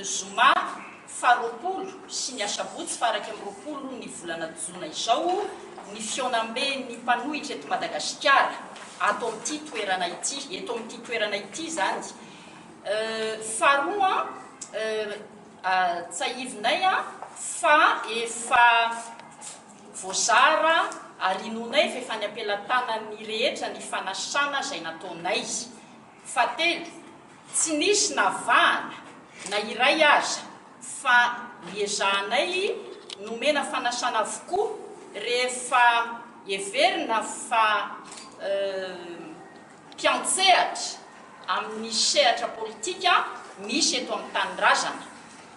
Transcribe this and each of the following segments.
zoma faha 20 sy ny asabotsy faha 21 ny volana jona izao ny fihaonamben'ny mpanohitra eto Madagasikara ato amin'ity toerana ity, eto amin'ity toerana ity izany. Faharoa, tsahivinay fa efa voazara ary inoanay fa efa any am-pelatanan'ny rehetra ny fanasana izay nataonay. Fahatelo, tsy nisy navahana na iray aza fa niezahanay nomena fanasana avokoa rehefa heverina fa mpiantsehatra amin'ny sehatra politika misy eto amin'ny tanindrazana.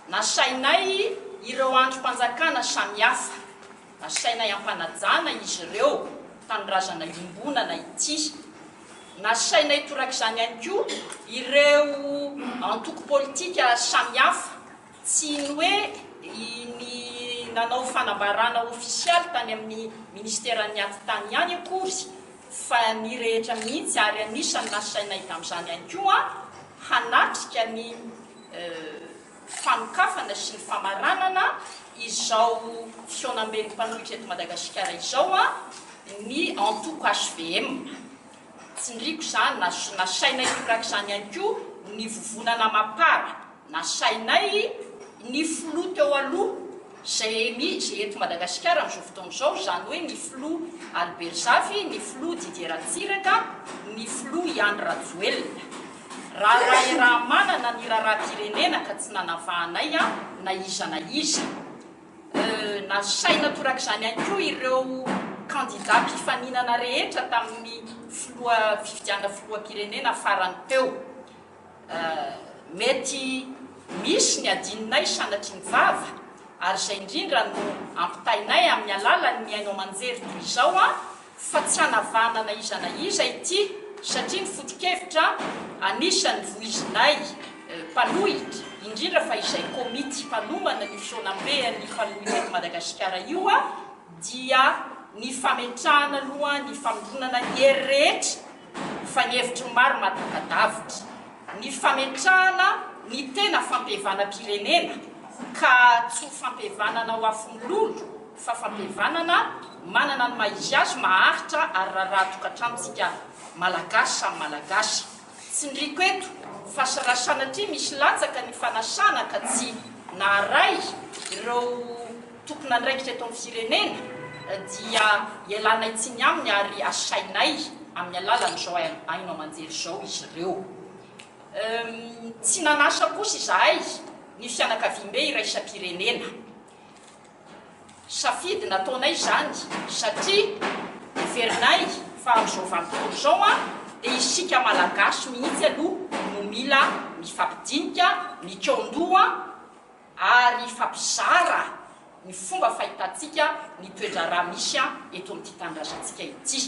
Nasainay ireo andrim-panjakana samihafa. Nasainay ampanajana izy ireo, tanindrazana iombonana ity. Nasainay torak'izany ihany koa ireo antoko politika samihafa, tsy ny hoe ny nanao fanambarana ofisialy tany amin'ny ministeran'ny atitany ihany akory fa ny rehetra mihitsy ary anisan'ny nasainay tamin'izany ihany koa hanatrika ny fanokafana sy ny famaranana izao fihaonamben'ny mpanohitra eto Madagasikara izao ny antoko hvm. Tsindriako izany, nasainay torak'izany ihany koa ny vovonana Mapar, nasainay ny filoha teo aloha izay izay eto Madagasikara amin'izao fotoana izao, izany hoe ny filoha Albert Zafy, ny filoha Didier Ratsiraka, ny filoha i Andry Rajoelina. Raharaha iaraha-manana ny raharaham-pirenena ka tsy nanavahanay na iza na iza. Nasaina torak'izany ihany koa ireo kandida mpifaninana rehetra tamin'ny filoha fifidianana filoham-pirenena farany teo. Mety misy ny adinonay sanatria ny vava ary izay indrindra no ampitainay amin'ny alalan'ny haino aman-jery toy izao fa tsy hanavahana na iza na iza ity satria ny foto-kevitra anisan'ny voizinay mpanohitra, indrindra fa izay komity mpanomana ny fihaonambean'ny mpanohitra eto Madagasikara io dia ny fametrahana aloha ny famondronana ny hery rehetra fa ny hevitry ny maro mahataka-davitra, ny fametrahana ny tena fampihavanam-pirenena ka tsy ho fampihavanana ho afo mololo fa fampihavanana manana ny maha izy azy, maharitra ary raharaha tokantranontsika Malagasy samy Malagasy. Tsindriako eto fa raha sanatria misy latsaka ny fanasana ka tsy naharay ireo tompon'andraikitra eto amin'ny firenena dia ialanay tsiny aminy ary asainay amin'ny alalan'izao haino aman-jery izao izy ireo. Tsy nanasa kosa izahay ny fianakaviambe iraisam-pirenena. Safidy nataonay izany satria heverinay fa amin'izao vanim-potoana izao dia isika Malagasy mihitsy aloha no mila mifampidinika, mikaon-doha ary hifampizara ny fomba fahitantsika ny toe-draharaha misy eto amin'ity tanindrazantsika ity.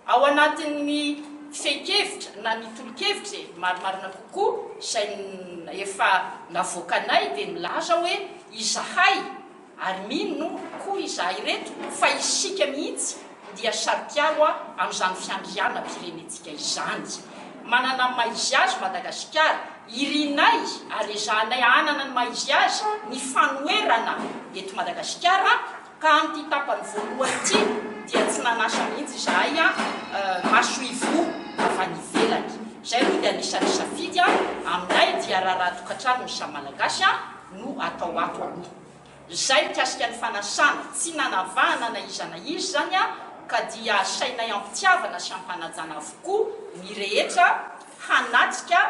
Ao anatin'ny fehin-kevitra na ny tolo-kevitra e, marimarina kokoa, izay efa navoakanay dia milaza hoe izahay ary mino koa izahay ireto fa isika mihitsy dia saro-piaro amin'izany fiandrianam-pirenentsika izany. Manana ny maha izy azy Madagasikara, irinay ary ezahanay hanana ny maha izy azy ny fanoherana eto Madagasikara Ka amin'ity tapany voalohany ity dia tsy nanasa mihitsy izahay masoivoho avy any ivelany. Izay aloha dia anisan'ny safidy aminay dia raharaha tokantrano ny samy Malagasy no atao ato aloha. Izay mikasika ny fanasana, tsy nanavahana na iza na iza izany ka dia asainay am-pitiavana sy am-panajana avokoa ny rehetra hanatrika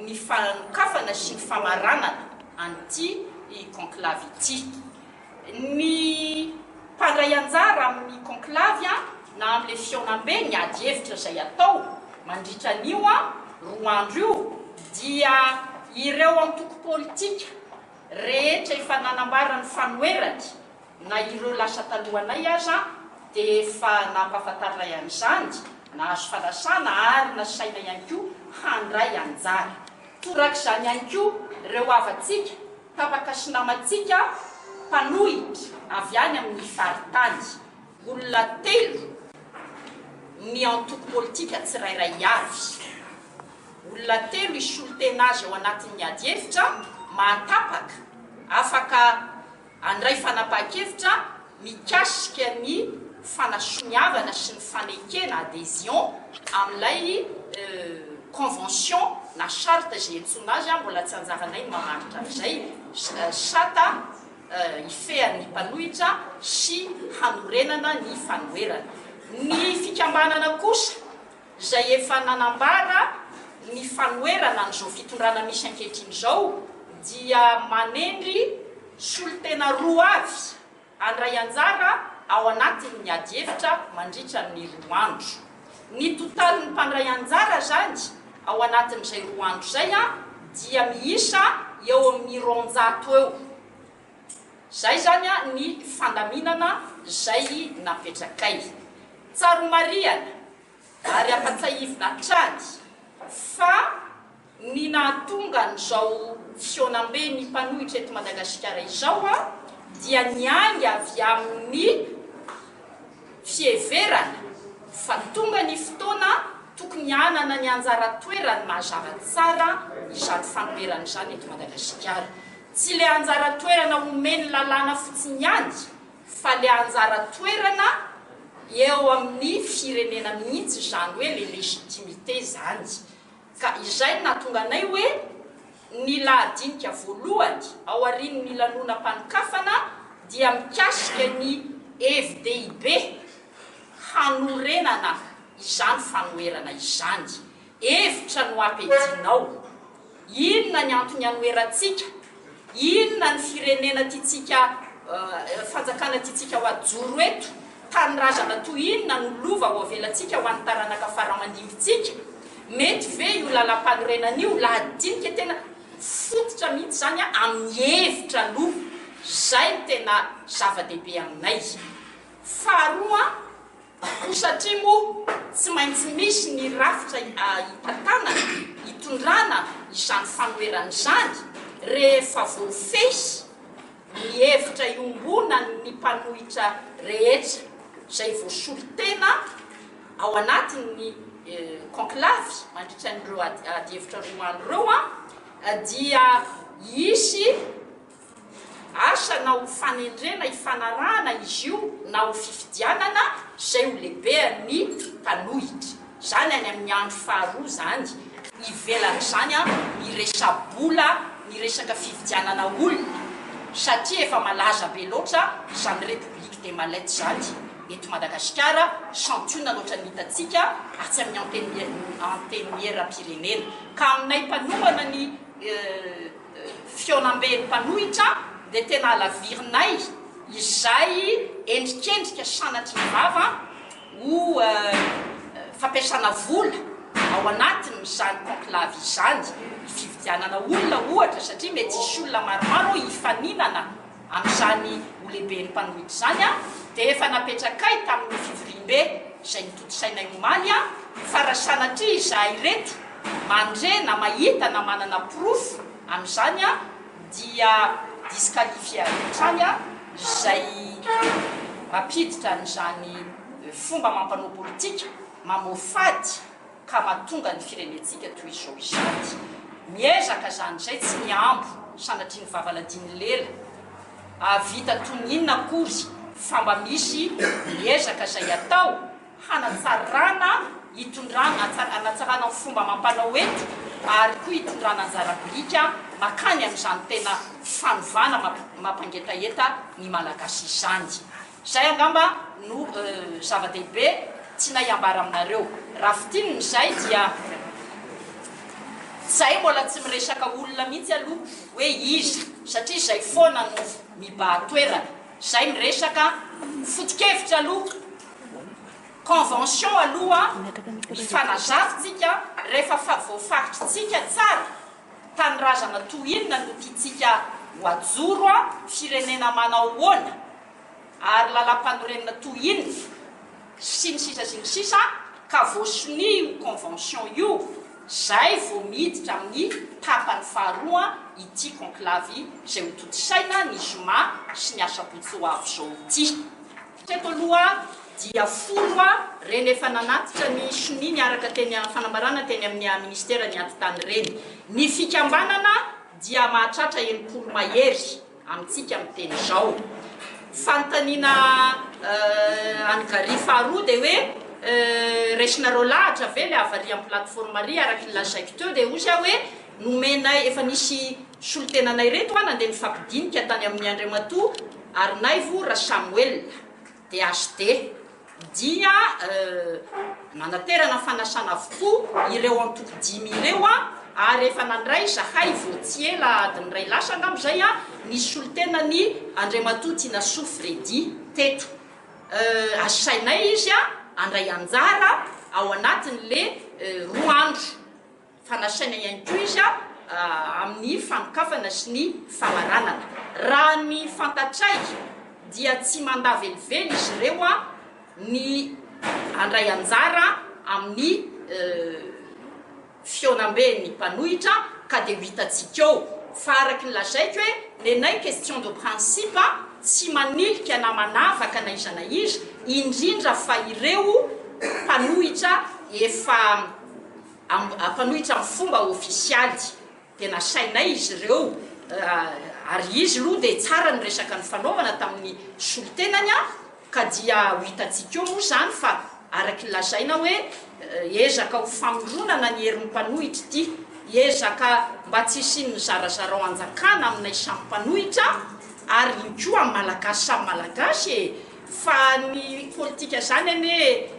ny fanokafana sy ny famaranana an'ity conclave ity. Ny mpandray anjara amin'ny conclave na amin'ilay fihaonambe, ny ady hevitra izay atao mandritra an'io 2 andro io dia ireo antoko politika rehetra efa nanambara ny fanoherany na ireo lasa talohanay aza dia efa nampahafantarinay an'izany, nahazo fanasana ary nasaina ihany koa handray anjara. Torak'izany ihany koa ireo havantsika Tapaka sy namantsika mpanohitra avy any amin'ny faritany. Olona telo ny antoko politika tsirairay avy. Olona telo hisolo tena azy ao anatin'ny adihevitra mahatapaka, afaka handray fanapahan-kevitra mikasika ny fanasoniavana sy ny fanekena, adhésion, amin'ilay convention na charte izay iantsoana azy, mbola tsy anjaranay ny mamaritra an'izay, sata hifehan'ny mpanohitra sy hanorenana ny fanoherana. Ny fikambanana kosa izay efa nanambara ny fanoherana an'izao fitondrana misy ankehitriny izao dia manendry solontena roa avy handray anjara ao anatin'ny adihevitra mandritra ny roa andro. Ny totalin'ny mpandray anjara izany ao anatin'izay roa andro izay dia miisa eo amin'ny 200 eo. Izay izany ny fandaminana izay napetrakay. Tsara ho marihana ary ampatsahivina hatrany fa ny nahatonga an'izao fihaonambe ny mpanohitra eto Madagasikara izao dia niainga avy amin'ny fiheverana fa tonga ny fotoana tokony hanana ny anjara toerany mazava tsara izany fanoherana izany eto Madagasikara. Tsy ilay anjara toerana omen'ny lalàna fotsiny ihany fa le anjara toerana eo amin'ny firenena mihitsy izany hoe le légitimité izany. Ka izay no nahatonga anay hoe ny lahadinika voalohany aorian'ny lanonam-panokafana dia mikasika ny hevi-dehibe hanorenana izany fanoherana izany. Hevitra no ampiadianao. Inona ny antony anoherantsika? Inona ny firenena tiantsika, fanjakana tiantsika ho ajoro eto? Tanindrazana toy inona no lova ho avelantsika ho an'ny taranaka fara aman-dimbintsika? Mety ve io lalampanorenana io? Lahadinika tena fototra mihitsy izany amin'ny hevitra aloha. Izay no tena zava-dehibe aminay. Faharoa, Koa satria moa tsy maintsy misy ny rafitra hitantanana, hitondrana izany fanoherana izany, rehefa voafehy ny hevitra iombonan'ny mpanohitra rehetra izay voasolo tena ao anatin'ny conclave mandritra an'ireo adihevitra roa andro ireo dia hisy Asa na ho fanendrena hifanarahana izy io na ho fifidianana izay ho lehibean'ny mpanohitra. Izany any amin'ny andro faharoa izany. Ivelan'izany ny resa-bola, ny resaka fividianana olona satria efa malaza be loatra izany République des mallettes izany eto Madagasikara, santionany ohatran'ny hitantsika atsy amin'ny Antenimieram-pirenena. Ka aminay mpanohana ny fihaonamben'ny mpanohitra dia tena halavirinay izay endrikendrika sanatria ny vava ho fampiasana vola ao anatin'izany conclave izany, ny fividianana olona ohatra satria mety hisy olona maromaro hifaninana amin'izany ho lehiben'ny mpanohitra izany dia efa napetrakay tamin'ny fivoriambe izay notontosainay omaly fa raha sanatria izahay ireto mandre na mahita na manana porofo amin'izany dia disqualifier avy hatrany izay mampiditra an'izany fomba amam-panao politika mamoafady ka mahatonga ny firenentsika toy izao izany. Miezaka izany izay tsy mihambo sanatria ny vavaladian'ny lela hahavita toy ny inona akory fa mba misy miezaka izay atao hanatsarana hitondrana hanatsarana ny fomba amam-panao eto ary koa hitondrana anjara biriky makany amin'izany tena fanovana mampangetaheta ny Malagasy izany. Izay angamba no zava-dehibe tianay hambara aminareo. Raha fintinina izay dia izay mbola tsy miresaka olona mihitsy aloha hoe iza satria izay foana no mibahan-toerana. Izay miresaka foto-kevitra aloha, convention aloha mifanazava tsika rehefa voafaritrintsika tsara tanindrazana toy inona no tiantsika ho ajoro, firenena manao ahoana. ary lalampanorenana toy inona, sy ny sisa sy ny sisa ka voasonia io convention io zay vao miditra amin'ny tapany faharoa ity conclave izay ho tontosaina ny zoma sy ny asabotsy ho avy izao ity. Hatreto aloha dia folo ireny efa nanatitra ny sonia niaraka teny fanambarana teny amin'ny ministera ny atitany ireny. Ny fikambanana. dia mahatratra 60 mahery amintsika miteny izao. Fanontaniana an'i Gary faharoa dia hoe raisinareo lahatra ve ilay havaria amin'ny plateforme ary araka ny lazaiko teo dia hozy aho hoe nomenay efa nisy solontenanay ireto nandeha nifampidinika tany amin'ny Andriamatoa Harinaivo Rasamoelina. DHD, dia nanaterana fanasana avokoa ireo antoko dimy ireo ary efa nandray izahay vao tsy ela adiny iray lasa angamba izay ny solontenan'i Andriamatoa Tinasoa Freddy teto. Asainay izy handray anjara ao anatin'le roa andro. Fa nasaina ihany koa izy amin'ny fanokafana sy ny famaranana. Raha ny fantatray dia tsy mandà velively izy ireo ny handray anjara amin'ny fihaonamben'ny mpanohitra ka dia ho hitantsika eo. Fa araka ny lazaiko hoe nenay question de principe tsy manilika na manavaka na iza na iza, indrindra fa ireo mpanohitra efa mpanohitra amin'ny fomba ofisialy dia nasainay izy ireo ary izy aloha dia tsara ny resaka nifanaovana tamin'ny solontenany ka dia ho hitantsika eo moa izany fa araky ny lazaina hoe ezaka ho famoronana ny herin'ny mpanohitra ity, ezaka mba tsy hisian'ny zarazarao hanjakana aminay samy mpanohitra ary iny koa amin'ny Malagasy samy Malagasy e! Fa ny politika zany anie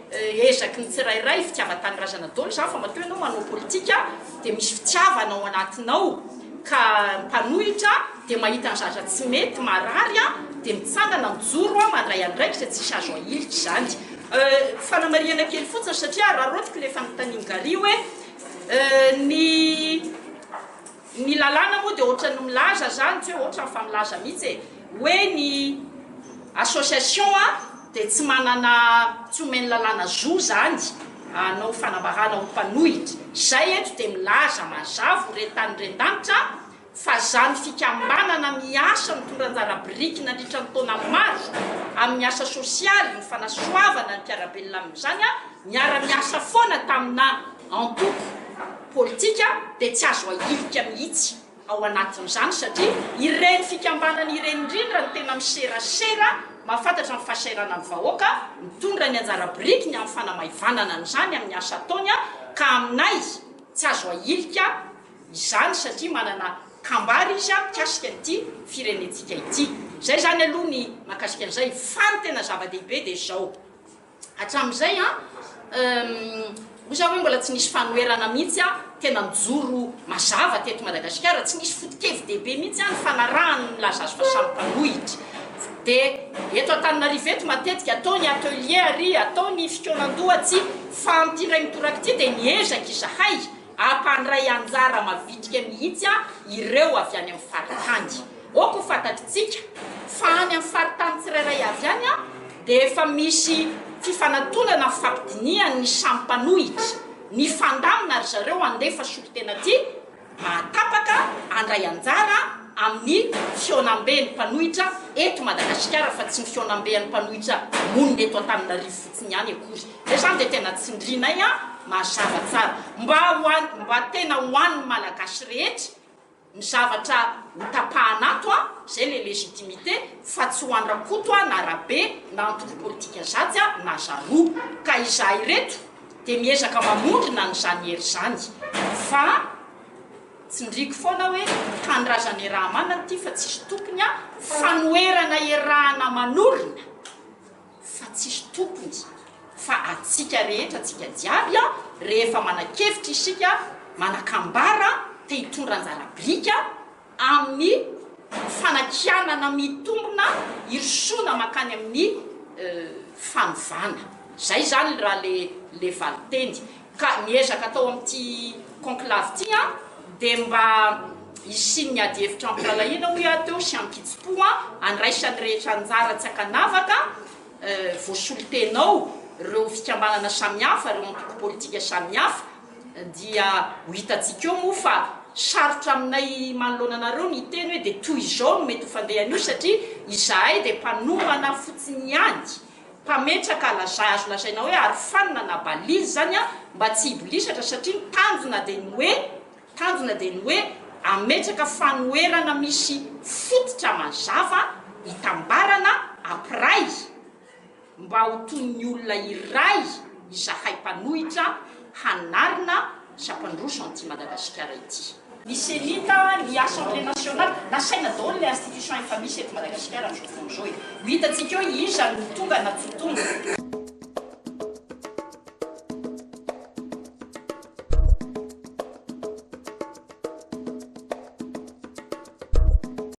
ezaky ny tsirairay, fitiavan-tanindrazana daholo zany fa matoa ianao manao politika dia misy fitiavana ao anatinao ka mpanohitra dia mahita ny zavatra tsy mety, marary dia mitsangana mijoro mandray andraikitra tsisy azo ahilika izany. Fanamarihana kely fotsiny satria araraotiko ilay fanontanian'i Gary hoe ny Ny lalàna moa dia ohatran'ny milaza zany, tsy hoe ohatrany fa milaza mihitsy e, hoe ny association dia tsy manana, tsy omen'ny lalàna zo zany hanao fanambarana ho mpanohitra. Izay eto dia milaza mazava ho re tany ren-danitra fa zany fikambanana miasa mitondra anjara biriky nandritra ny taona maro amin'ny asa sosialy, ny fanasoavana ny mpiara-belona amin'izany, miara-miasa foana tamina antoko politika dia tsy azo ahilika mihitsy ao anatin'izany satria ireny fikambanana ireny indrindra no tena miserasera, mahafantatra ny fahasahiranan'ny vahoaka, mitondra ny anjara birikiny amin'ny fanamaivanana an'izany amin'ny asa ataony ka aminay tsy azo ahilika izany satria manana kambary izy mikasika an'ity firenentsika ity. Izay izany aloha ny mahakasika an'izay fa ny tena zava-dehibe dia izao. Hatramin'izay an, hoy za hoe mbola tsy nisy fanoherana mihitsy an, tena nijoro mazava teto Madagasikara, tsy nisy foto-kevi-dehibe mihitsy an, nifanarahany ny milaza azy fa samy mpanohitra. Dia eto Antananarivo eto matetika atao ny atelier ary atao ny fikaonan-doha tsy, fa amin'ity indray mitoraka ity dia niezaka izahay hampandray anjara mavitrika mihitsy an ireo avy any amin'ny faritany. Aoka ho fantatritsika fa any amin'ny faritany tsirairay avy any dia efa misy fifanatonana fifampidinihan'ny samy mpanohitra. Nifandamina ry zareo handefa solontena aty mahatapaka handray anjara amin'ny fihaonamben'ny mpanohitra eto Madagasikara fa tsy ny fihaonamben'ny mpanohitra monina eto Antananarivo fotsiny ihany akory. Izay izany dia tena tsindrinay mazava tsara mba ho mba tena ho an'ny Malagasy rehetra Ny zavatra ho tapahana ato a, zay le légitimité, fa tsy ho an-dRakoto a, na Rabe, na antoko politika zatsy a, na zaroa. Ka izahay ireto dia miezaka mamondrona an'izany hery izany. Fa tsindriako foana hoe tanindrazana iaraha-manana ity fa tsisy tompony a, fanoherana iarahana manorina. fa tsisy tompony fa atsika rehetra atsika jiaby a rehefa manakevitra isika manakambara te hitondra anjara biriky amin'ny fanakianana mitombina hirosoana makany amin'ny fanovana zay zany raha le le valiteny ka ny ezaka atao amin'ity conclave ity a dia mba hisian'ny adihevitra am-pirahalahiana hoy aho teo sy am-kitsim-po andraisan'ny rehetra anjara tsy ankanavaka, voasolo tena ao ireo fikambanana samihafa, ireo antoko politika samihafa, dia ho hitantsika eo moa fa sarotra aminay manoloana anareo ny hiteny hoe dia toy izao no mety ho fandehan'io satria izahay dia mpanomana fotsiny ihany Mpametraka laza azo lazaina hoe arofanina na balise izany mba tsy hibolisatra satria ny tanjona dia ny hoe tanjona dia ny hoe Hametraka fanoherana misy fototra mazava hitambarana hampiray mba ho toy ny olona iray izahay mpanohitra hanarina sy hampandroso an'ity Madagasikara ity. Ny Cenit, ny Assemblée nationale, nasaina daholo ilay institution efa misy eto Madagasikara amin'izao fotoana izao e. Ho hitantsika eo iza no tonga na tsy ho tonga.